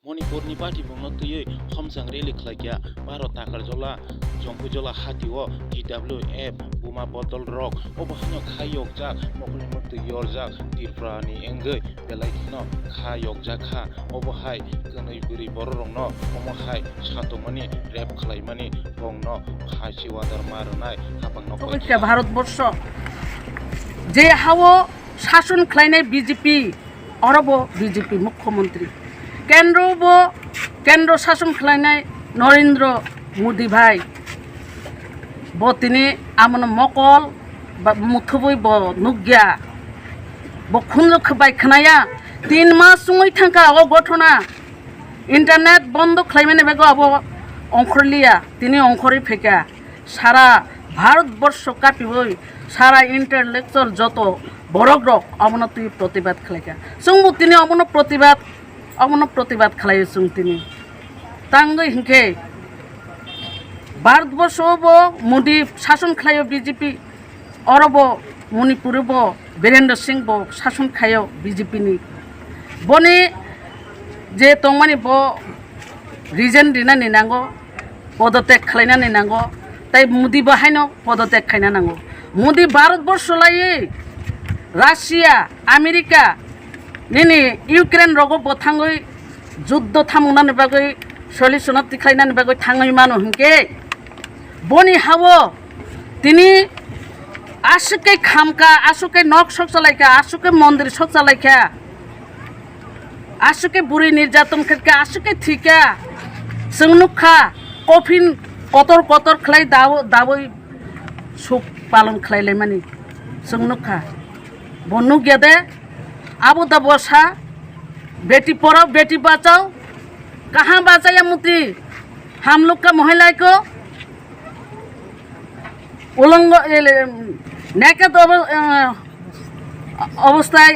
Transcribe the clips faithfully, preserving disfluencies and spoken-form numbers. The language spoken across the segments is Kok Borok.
Manipurni patibongno twiwi homsang rally khlaikha Bharat Takarjola, Jongkujola hatio T W F buma bodol rok. Obo haino kha yokjak mokolni murtwi yorjak Tripurani wngwi belai kheno kha yokjak kha. Obo hai kwnwi bwrwi bororokno omo hai satokmani, rape khlaimani, bongno phasi wadar ma rwnai hapangno Tokikha Bharatborsho je hao sason khlainai B J P, orobo B J P mukhyamantri. Kendro bo, kendro sason khlainai Narendra Modi bhai. Bo tini amono mokol ba muthubui bo nukya. Bo khunju khwbai khnaya. Tin mas wngwi thangkha o gothona. Internet bondo khlaimani bagwi abo ongkhorliya. Tini ongkhorwi phaikha. Sara Bharatborsho kapiwi sara intellectual joto borok rok omono twi protibad khlaikha. Chwngbo tini omono protibad, omono protibad khlaio chwng tini. Tangwi hinkhe Bharatborsho bo Modi sason khlaio B J P, orobo Manipuro bo Birendra Singh bo sason khaio B J P ni. Boni je tongmani bo resign rinani nango, podotyak khlainani nango, tai Modi bo haino podotyak khaina nango. Modi Bharatborsho laiwi Russia, America, nini Ukraine rogo bo thangwi juddo thamungnani bagwi solution o tikhlainani bagwi thangwi mano hinkhe boni hao tini aswk khe khamkha, aswk khe nok sok chalaikha, aswk khe mondir sok chalaikha. Aswk khe bwrwi nirjaton khaikha, aswk khe thwikha. Chwng nukha, coffin kotor kotor khlai daw-, dawi suk palon khlai laimani. Chwng nukha. Bo nukya de, abo da bo sa, "Beti padhao, beti bachao, kahan bachaya moti, hum log ka mohilai ko?" उलंग, ये ले, naked अव-, अ, अवस्था,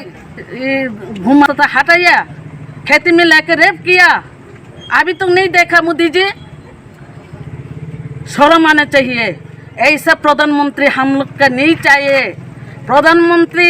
ये घूमता था, हटाया, खेती में लेके रेप किया, अभी तक नहीं देखा मोदी जी। शर्म आना चाहिए, ऐसा प्रधानमंत्री हम लोग का नहीं चाहिए। प्रधानमंत्री